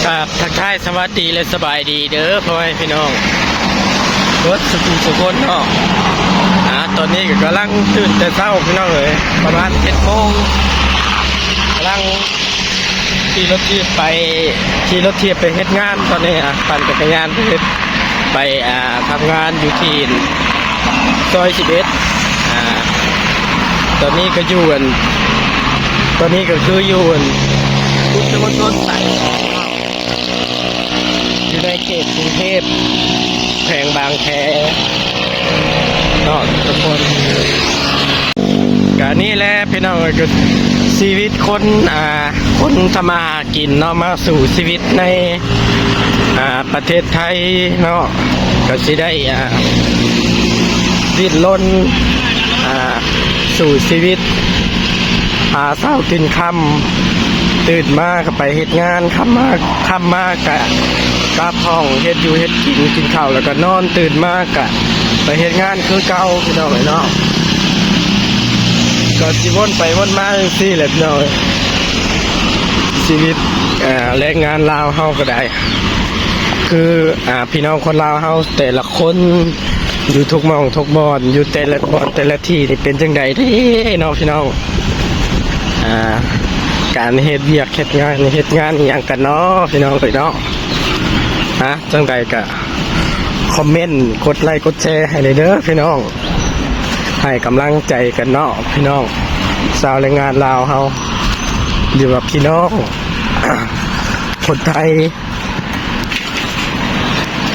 ຄັບ ທັກທາຍສະຫວັດດີ ແລະ ສະບາຍດີເດີພໍ່ແມ່ພີ່ນ້ອງເບິດສຸຜູ້ສຸຄົນເນາະ. ອາ ຕອນນີ້ກໍກຳລັງຕື່ນແຕ່ເຊົ້າພີ່ນ້ອງເອີຍ ປະມານເຈັດໂມງ ກຳລັງຂີ່ລົດຖີບໄປ ຂີ່ລົດຖີບໄປເຮັດງານ. ຕອນນີ້ ອາ ປັ່ນຈັກກະຍານໄປເຮັດ ໄປ ອາ ທຳງານຢູ່ທີ່ຊອຍສິບເອັດ. ອາ ຕອນນີ້ກໍຢູ່ອັນ ຕອນນີ້ກໍຄືຢູ່ອັນ ພຸດທະມົນທົນສາຍ ຢູ່ໃນເຂດກຸງເທບ ແຂວງບາງແຄເນາະທຸກຄົນ. ກະນີ້ແຫຼະພີ່ນ້ອງເອີຍ ກໍຊີວິດຄົນ ອາ ຄົນທຳມາຫາກິນເນາະ ມາສູ້ຊີວິດໃນ ອາ ປະເທດໄທເນາະ ກໍຊິໄດ້ ອາ ດີ້ນລົນ ອາ ສູ້ຊີວິດ ຫາເຊົ້າກິນຄ່ຳ ຕື່ນມາກໍໄປເຮັດງານ ຄ່ຳມາ ຄ່ຳມາກະກັບຫ້ອງ ເຮັດຢູ່ເຮັດກິນ ກິນເຂົ້າແລ້ວກໍນອນ ຕື່ນມາກະໄປເຮັດງານຄືເກົ່າ ພີ່ນ້ອງເອີຍເນາະ. ກໍຊິວົນໄປວົນມາຈັ່ງຊີ້ແຫຼະພີ່ນ້ອງເອີຍ ຊີວິດ ອາ ແຮງງານລາວເຮົາກໍໄດ້ ຄື ອາ ພີ່ນ້ອງຄົນລາວເຮົາແຕ່ລະຄົນ ຢູ່ທຸກໝ່ອງທຸກບ່ອນ ຢູ່ແຕ່ລະບ່ອນແຕ່ລະທີ່ນີ້ເປັນຈັ່ງໃດເດ້ເນາະພີ່ນ້ອງ. ອາ ການເຮັດວຽກເຮັດງານ ເຮັດງານອີ່ຫຍັງກັນເນາະພີ່ນ້ອງເອີຍເນາະ. ອາ ຈັ່ງໃດກະຄອມເມັນ ກົດໄລກົດແຊໃຫ້ແດ່ເດີພີ່ນ້ອງ ໃຫ້ກຳລັງໃຈກັນເນາະພີ່ນ້ອງ ຊາວແຮງງານລາວເຮົາ ຫຼືວ່າພີ່ນ້ອງຄົນໄທ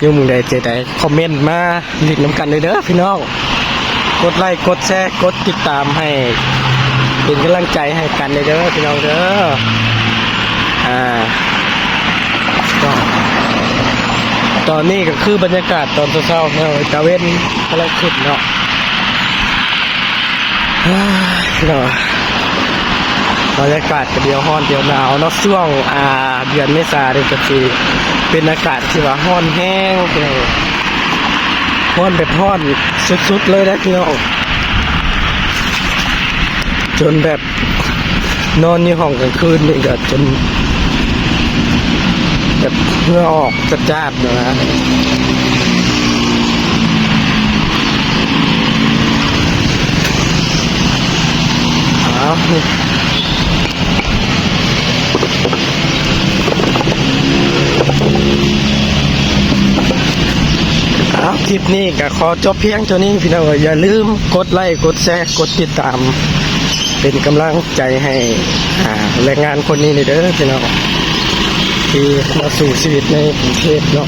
ຢູ່ໝ່ອງໃດໃຈໃດ ຄອມເມັນມາຫຼິ້ນນຳກັນເດີພີ່ນ້ອງ. ກົດໄລກົດແຊ ກົດຕິດຕາມໃຫ້ເປັນກຳລັງໃຈໃຫ້ກັນເດີພີ່ນ້ອງເດີ. ອາ ຕອນນີ້ກໍຄືບັນຍາກາດຕອນເຊົ້າໆເນາະ ຕາເວັນກຳລັງຂຶ້ນເນາະ. ເນາະ ບັນຍາກາດກໍດຽວຮ້ອນດຽວໜາວເນາະ ຊ່ວງ ອາ ເດືອນເມສານີ້ກໍຊິເປັນອາກາດທີ່ວ່າຮ້ອນແຮງ ຮ້ອນແບບຮ້ອນສຸດໆເລີຍເດ້ພີ່ນ້ອງ ຈົນແບບ ນອນຢູ່ຫ້ອງກາງຄືນນີ້ກໍຈົນແບບເຫື່ອອອກຈາດໆນະ. ເອົາ ເອົາ ຄລິບນີ້ກໍຂໍຈົບພຽງເທົ່ານີ້ພີ່ນ້ອງເອີຍ ຢ່າລືມກົດໄລກົດແຊ ກົດຕິດຕາມ ເປັນກຳລັງໃຈໃຫ້ ອາ ແຮງງານຄົນນີ້ແດ່ເດີພີ່ນ້ອງ ທີ່ມາສູ້ຊີວິດໃນກຸງເທບເນາະ.